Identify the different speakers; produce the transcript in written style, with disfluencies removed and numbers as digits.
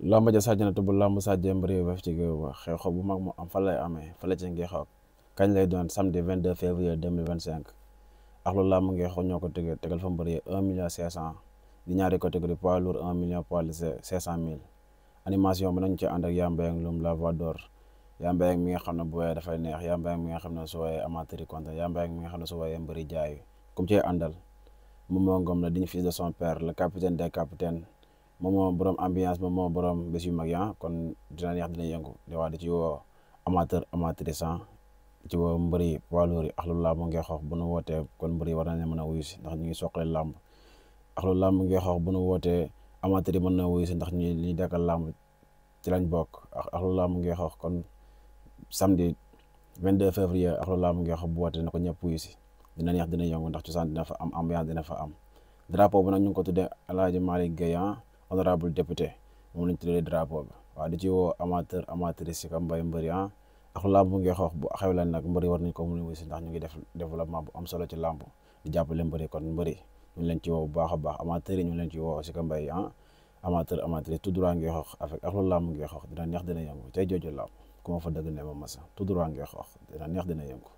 Speaker 1: làmb ja sàjj na te bu làmb sàjjee mbëri ba ci géew ba xew-xew bu mag mu am fa lay amee fa la ci Ngexoox kañ lay doon samedi 22 février 2025 ak lu làmb Ngexoox ñoo ko tëgee tegal fa mbëri 1 million 500 di ñaari catégorie poids lourd 1 million poids léger 500 000 animation bi nañ ci ànd ak Yambeng Loum la voix d'or Yambeng mi nga xam ne bu woyee dafay neex Yambeng mi nga xam ne su woyee amateur yi kontaan Yambeng mi nga xam ne su woyee mbëri jaay comme ci àndal Momo Ngom la digne fils de son père le capitaine des capitaines moom moo borom ambiance moom moo borom bés yu mag ya kon dina neex dina yëngu di wax di ci woo amatrice di ci woo mbëri poids lourd yi ak lu làmb Ngexoox bu nu wootee kon mbëri war nañ mën a wuyu si ndax ñu ngi soqale làmb ak lu làmb Ngexoox bu nu wootee amateur yi mën na wuyu si ndax ñi dekkal làmb ci lañ bokk ak lu làmb Ngexoox kon samedi 22 février ak lu làmb Ngexoox bu wootee na ko ñëpp wuyu si dina neex dina yëngu ndax cosaan dina fa am ambiance dina fa am drapeau bu nag ñu ngi ko tuddee El Hadj Malick Gueye honorable député moom lañ tuddee drapeau bi waaw di ci woo amatrice si ka mbay mbëri ak làmb Ngexoox bu xew leen nag mbëri war nañ ko mën a wuyu si ndax ñu ngi def développement bu am solo ci làmb di jàppale mbëri kon mbëri ñu ngi leen ci woo bu baax a baax amateur yi ñu ngi leen ci woo si ka mbay amatrice tout droit Ngexoox avec ak lu làmb Ngexoox dina neex dina yëngu tey jooju làmb ku ma fa dëgg ne ma masa tout droit Ngexoox dina neex dina yëngu